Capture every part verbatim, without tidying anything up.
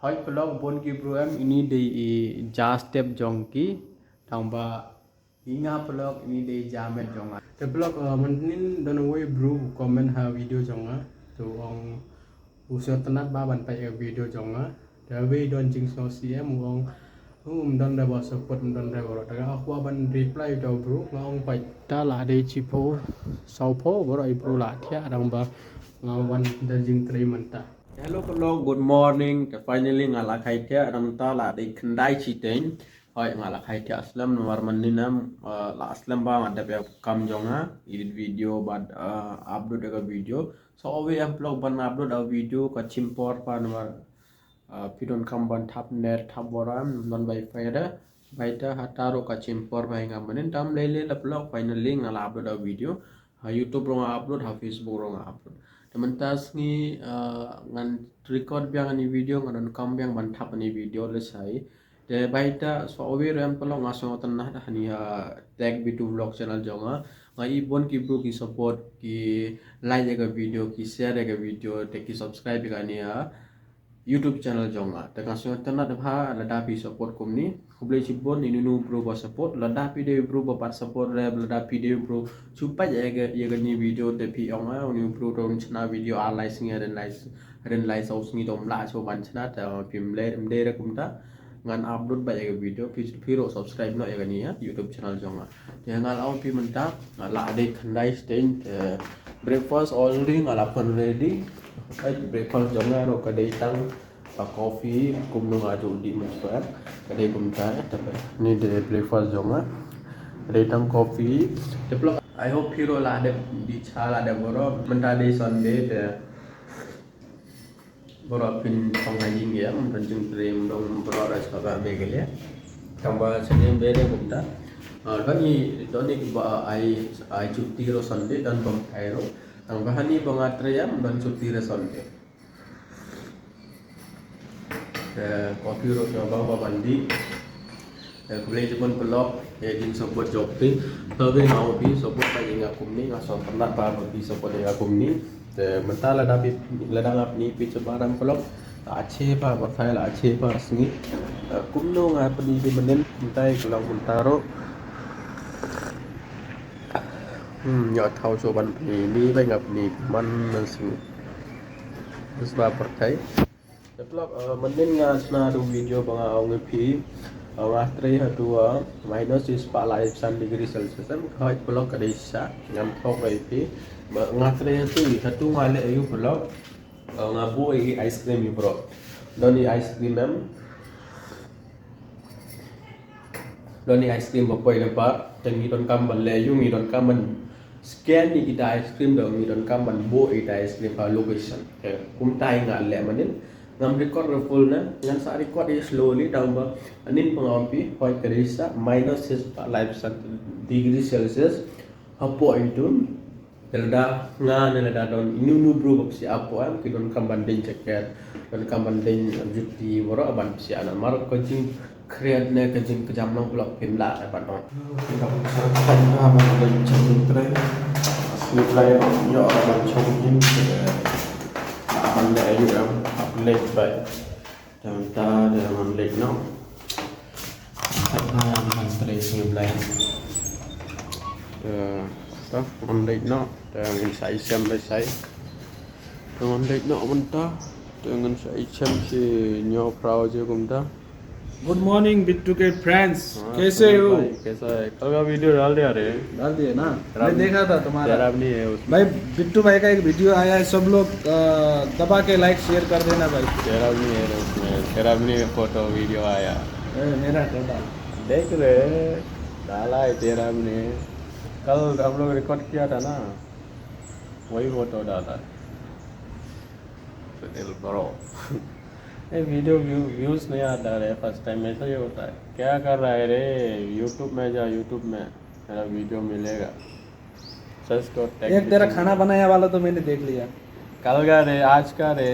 Hoi paralok, bun ki bru em, ini dei i ja step jong ki, tang ba i nga paralok ini dei i ja met jong nga. Te paralok, eh, mynnin don uwei i bru comment ha video jong nga. Te u ong u sngewtynnat ba ban peit ïa ka video jong nga. Te uwei don jingsngewsih em, u ong, um don re ba support, um don re ba rot. Te nga kwah ban reply ïa u bru, nga ong peit. Ta la dei shiphew, sawphew baroh i bru la thiah, tang ba nga wan da jingtrei mynta. Hello paralok, good morning. Te finally nga la khaitiah, tang ta la dei khyndai shiteng. Hoi, nga la khaitiah slem namar mynnin em, eh, la slem ba nga dep ïa ka kam jong nga, edit video bad, eh, upload ïa ka video. So uwei em paralok ban upload ïa ka video ka shim por pa namar, eh, phi donkam ban thap net, thap waram, non wifi re. Bad ïa ta hata ruh ka shim por ba nga mynnin, tam lei lei la paralok, finally nga la upload ïa ka video. Ha YouTube ruh nga upload, ha Facebook ruh nga upload. Te mynta sngi, eh, ngan record biang ïa kane ka video, nga donkam biang ban thap ïa kane ka video lashai. Te bad ïa ta sa uwei ruh em paralok, nga sngewtynnat ha kane ka Tech Bitu Vlog channel jong nga. Nga i bun ki bru ki support, ki like ïa ka video, ki share ïa ka video, te ki subscribe ïa kane ka YouTube channel jong nga. Te nga sngewtynnat bha lada phi support kumne. Khublei shibun ïa uno uno u bru ba support. Lada phi dei u bru ba pat support re, lada phi dei u bru shu peit ïa ka, ïa kane ka video te phi ong, ah, une u bru ruh un shna video ar lai sngi, hynrei lai, hynrei lai saw sngi te um lah shuh ban shna. Te phim leh, ym dei re kumta, ngan upload beit ïa ka video, phi, phi ruh subscribe noh ïa kane ka YouTube channel jong nga. Te nga la ong phi mynta, nga la dei khyndai shiteng, te breakfast already nga la pyn ready. Ai, breakfast jong nga ruh ka dei tang ka coffee, kumno nga ju dih mynshwa. Ka dei kumta, eh, te kane dei breakfast jong nga. Ka dei tang coffee. Te paralok, I hope phi ruh la dep dih cha, la dep baroh. Mynta dei Sunday te baroh phin shong ha ïing ïa, ym don jingtrei, ym don baroh ruh sha ka Meghalaya. Tang ba shane ym dei re kumta. Ah, don i, don i ba ai, ai chutti ruh Sunday, don bym ai ruh. Tang ba hani ba nga trei ïa, ym don chutti ruh Sunday. Eh, coffee ruh sngewbha ba ban dih. Eh, khublei shibun paralok, eh, jingsupport jong phi. Tang ba nga ong phi support beit ïa nga kumne, nga sngewtynnat ba phi support ïa nga kumne. Te mynta lada phi, lada nga pyni phi shabar em paralok, la che ba, ba phi la che ba sngi. Eh, kumno nga pyni phi mynnin, mynta ïa ka long mynta ruh. Hmm, ïoh thaw shuh ban pyni, ni ba nga pyni man, man sngi. Bes ba pyrthei. Te paralok, eh, mynnin nga shna da u video ba nga ong ïa phi, eh, nga trei ha tu, eh, minus shispah laiphew san degree Celsius. Em, hoi paralok, ka dei shisha, ngan thok ïa phi. Ba nga trei ha tu, ha tu nga leh ïa u paralok. Eh, nga buh ïa i ice cream ïa u paralok. Don i ice cream em. Don i ice cream ba poi lypa, te ngi donkam ban leh ïa u, ngi donkam ban scan ïa kita ice cream, te ngi donkam ban buh ïa kita ice cream ha location. Te kumta hi nga leh mynnin, ngam record ruh full na, ngan sa record ïa slowly, tang ba mynnin ba nga ong phi, hoi ka dei shisha, minus shispah laiphew san degree Celsius, hapoh ïa tu. Te lada nga ne lada don ino ino bru ba psiah hapoh em, ki donkam ban deng jacket, donkam ban deng juti, baroh ban psiah namar ka jingkhriat ne ka jingkjam long paralok phim lah ban ong. Ki dang sa thait ba ban deng jingtrei. Sngewbha ïoh ban chong jin, lah ban leh ïa u em, hap leh bai. Te mynta te ngan leit noh. Mynta ngan trei sngewbha. Te, te ngan leit noh. Te ngan sa ïashem leit shai. Te ngan leit noh mynta. Te ngan sa ïashem shi hynñiew phra baje kumta. Good morning Bittu के friends, हाँ, कैसे हो? भाई, कैसा है? कल का video डाल दिया रे। डाल दिए ना? तेरा मैं भी, देखा था तुम्हारा। तेरा भी नहीं है उसमें। भाई, बिट्टू भाई का एक video आया है, सब लोग, अ, दबा के like share कर देना भाई। तेरा भी नहीं है उसमें, तेरा भी नहीं photo video आया। ए, मेरा तो डाल। देख रे, डाला है तेरा भी नहीं। कल हम लोग record किया था ना, वही photo डाला है। सुनील bro। ये video view, views नहीं आता रे, first time ऐसा ही होता है। क्या कर रहा है रे? YouTube में जा, YouTube में। तेरा video मिलेगा। सर्च कर टेक एक तेरा बिट्टू। खाना बनाया वाला तो मैंने देख लिया। कल का रे, आज का रे,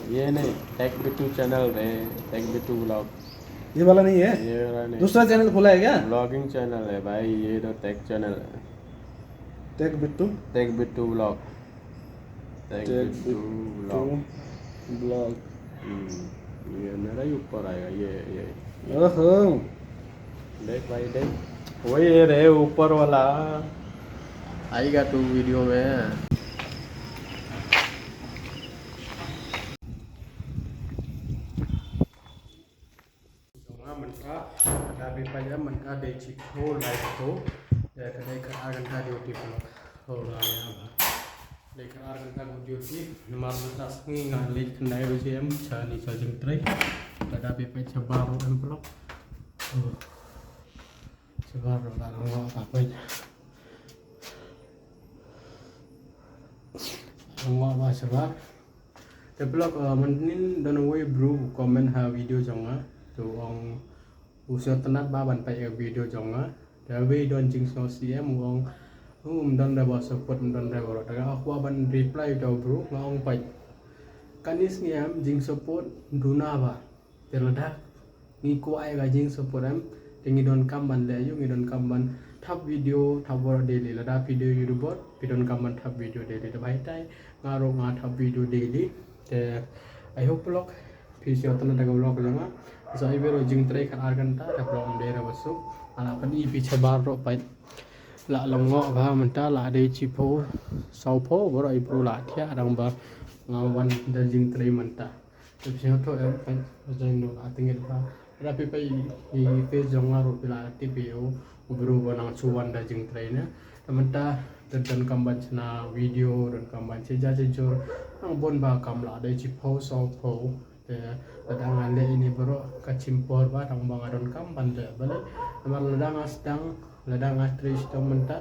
ये नहीं, टेक बिट्टू channel रे, टेक बिट्टू vlog। ये वाला नहीं है? ये वाला नहीं। दूसरा channel खुला है क्या? Vlogging channel है भाई, ये तो टेक channel है। Tech Bittu? Tech Bittu vlog। Tech tech Bittu Bittu vlog। Vlog। हम्म। ये मेरा ही ऊपर आएगा, ये, ये। ओहो। देख भाई, देख। वही ये रे, ऊपर वाला आएगा तू वीडियो में। Jong nga mynta, da phi peit mynta dei shiphew laiphew. Te ka dei khatar kynta duty pynlong. Ho la ya ba. Dei khatar kynta duty. Namar mynta sngi nga leit khyndai baje em, sha ni sha jingtrei. Lada phi peit shabar ruh em pynlong. Oh. Shabar ruh la nang wa ka peit. Nang wa ba shabar. Te pynlong, eh, mynnin don uwei u bru comment ha video jong nga. To ong u sngewtynnat ba ban peit ïa video jong nga. Te uwei don jingsngewsih em u ong, um don re ba support, um don re ba rot. Te nga kwah ban reply to u bru, nga ong peit. Kane sngi em jingsupport duna ba. Te lada ngi kwah ïa ka jingsupport em, te ngi donkam ban leh ïa u, ngi donkam ban thap video, thap baroh daily. Lada phi dei u YouTuber, phi donkam ban thap video daily. Te ba haitai nga ruh nga thap video daily. Te I hope pynlong phi sngewtynnat da ka vlog jong nga. Sa i bero jingtrei khatar kynta, te pynlong ym dei re ba suk. Nga la pyni phi shabar ruh peit. La lyngngoh ba mynta la dei shiphew, sawphew baroh i bru la thiah dang ba nga wan da jingtrei mynta. Te phi sngewthuh em, peit, jong no la tengit ba. Lada phi peit i, i page jong nga ruh phi la tip ïa u, u bru ba nang shu wan da jingtrei ne. Te mynta te donkam ban shna video, donkam ban shet ja shet jor. Nang bun ba kam la dei shiphew sawphew. Te lada nga leh ïa ini baroh ka shim por ba tang ba nga donkam ban leh balei. Namar lada nga sdang, lada nga trei shitom mynta,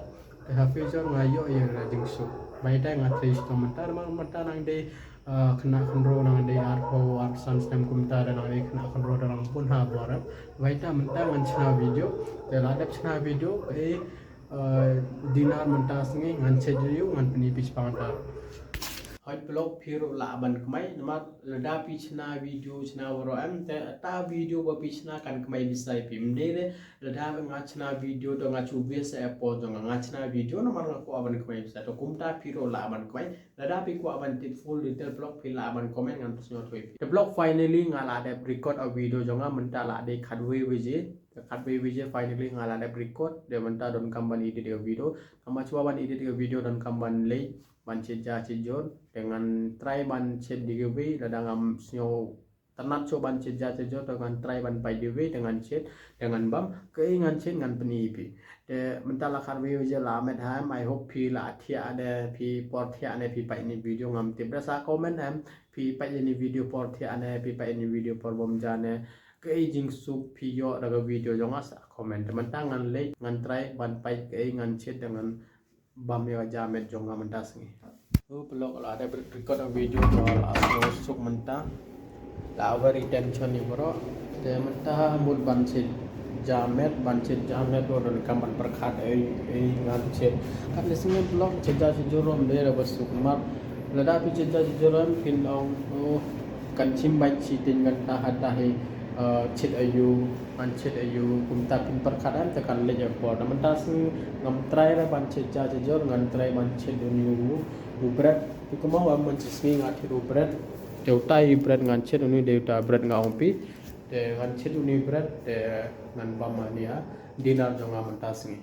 te ha future nga ïoh ïa ka jingsuk. Ba haitai nga trei shitom mynta, namar mynta nang dei, ah, khynnah khynraw, nang dei arphew arphew san snem kumta, da nang dei khynnah khynraw da nang bun ha bor. Ba haitai mynta ngan shna video, te la dep shna video, eh, eh, dinner mynta sngi ngan shet ïa u, ngan pyni phi shaphang ta. Hooid pynlong phi ruh lah ban kmai, namar lada phi shna video shna baroh em, te ta video ba phi shna kan kmai pisa ïa phi. Ym dei re lada nga shna video to nga shu waste ïa por jong nga, nga shna video namar nga kwah ban kmai pisa. To kumta phi ruh lah ban kmai. Lada phi kwah ban tip full detail pynlong phi lah ban comment, ngan pynsngewthuh ïa phi. Te pynlong finally nga la dep record ïa u video jong nga mynta la dei khatwei baje. Te khatwei baje finally nga la dep record, te mynta donkam ban edit ïa u video. Tang ba shuwa ban edit ïa u video donkam ban leit ban shet ja shet jor, te ngan try ban shet da kiwei, lada ngam sngewtynnat shuh ban shet ja shet jor, te ngan try ban peit da kiwei, te ngan shet, te ngan bam, kaei ngan shet ngan pyni ïa phi. Te mynta la khatwei baje la met ha em, I hope phi la thiah ne, phi por thiah ne, phi peit ïa ini video ngam tip. Da sa comment em, phi peit ïa ini video por thiah ne, phi peit ïa ini video por bym ja ne. Kaei jingsuk phi ïoh da ka video jong nga sa comment. Te mynta ngan leit, ngan try ban peit kaei ngan shet, te ngan bam ïa ka jamet jong nga mynta sngi. U pynlong la dep record ïa u video to la suk mynta. La very tension ïa baroh. Te mynta mut ban shet jamet, ban shet jamet, u donkam ban pyrkhat ei ei ngan shet. Katne sngi pynlong shet ja shet jor ym dei re ba suk namar lada phi shet ja shet jor em phin ong, oh, kan shim beit shiteng kynta hata hi, eh, shet aïu, ngan shet aïu, kumta phin pyrkhat em te kan leit ïa ka por. Te mynta sngi ngam try re ban shet ja shet jor, ngan try ban shet uni u, u bread. Phi kynmaw em mynta sngi nga thied u bread. Te utai u bread ngan shet, uni dei utai bread nga ong phi. Te ngan shet uni bread, te ngan bam ïa ini ïa dinner jong nga mynta sngi.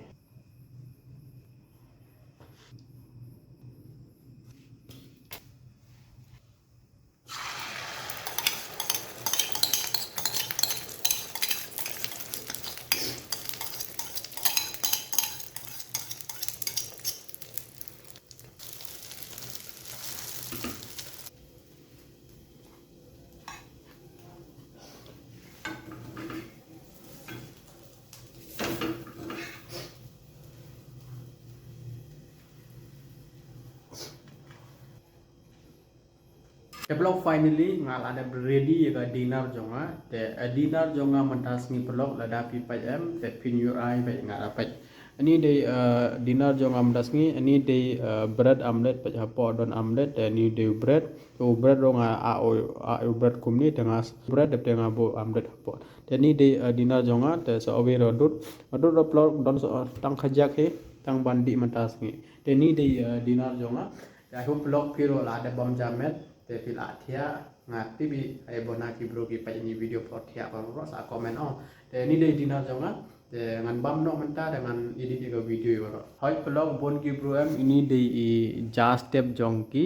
Te pynlong finally nga la dep ready ïa ka dinner jong nga. Te, eh, dinner jong nga mynta sngi pynlong lada phi peit em, te phin ïoh ai peit nga la peit. Ani dei, eh, dinner jong nga mynta sngi, ani dei, eh, bread omelette peit hapoh don omelette, te ani dei bread, te u bread ruh nga a u, a u bread kumne, te nga bread dep te nga buh omelette hapoh. Te ani dei, eh, dinner jong nga, te sa uwei ruh dud, dud ruh pynlong don sa tang khajiak hi, tang ban dih mynta sngi. Te ani dei, eh, dinner jong nga. Te I hope pynlong phi ruh la dep bam jamet, te phi la thiah. Nga tip hi, ai bun na ki bru ki peit ïa ini video por thiah baroh, sa comment ong. Te ini dei dinner jong nga. Te ngan bam noh mynta te ngan edit ïa ka video baroh. Hoi paralok, bun ki bru em, ini dei i ja step jong ki.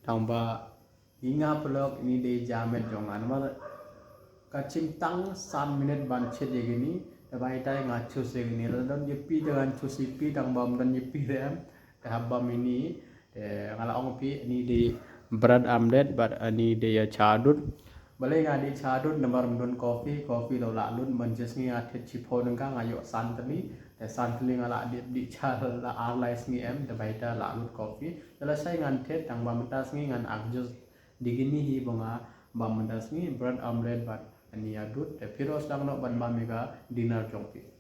Tang ba i nga paralok, ini dei ja met jong nga. Namar ka chim tang san minit ban chet ïa kini. Te ba itai nga choose ïa kini. Lada don ïa phi te ngan choose ïa phi, tang ba ym don ïa phi re em. Te hap bam ini. Te nga la ong phi, ini dei bread omelette bad ini dei ïa cha dud. Balei nga dih cha dud? Namar ym don coffee, coffee la lah lut. Mynta sngi nga thied shiphew tyngka, nga ïoh san tylli. Te san tylli nga la dih, dih cha la ar lai sngi em, te ba itai la lut coffee. Te lashai ngan thied, tang ba mynta sngi ngan adjust da kini hi ba nga bam mynta sngi, bread omelette bad ini ïa dud. Te phi ruh sdang noh ban bam ïa ka dinner jong phi.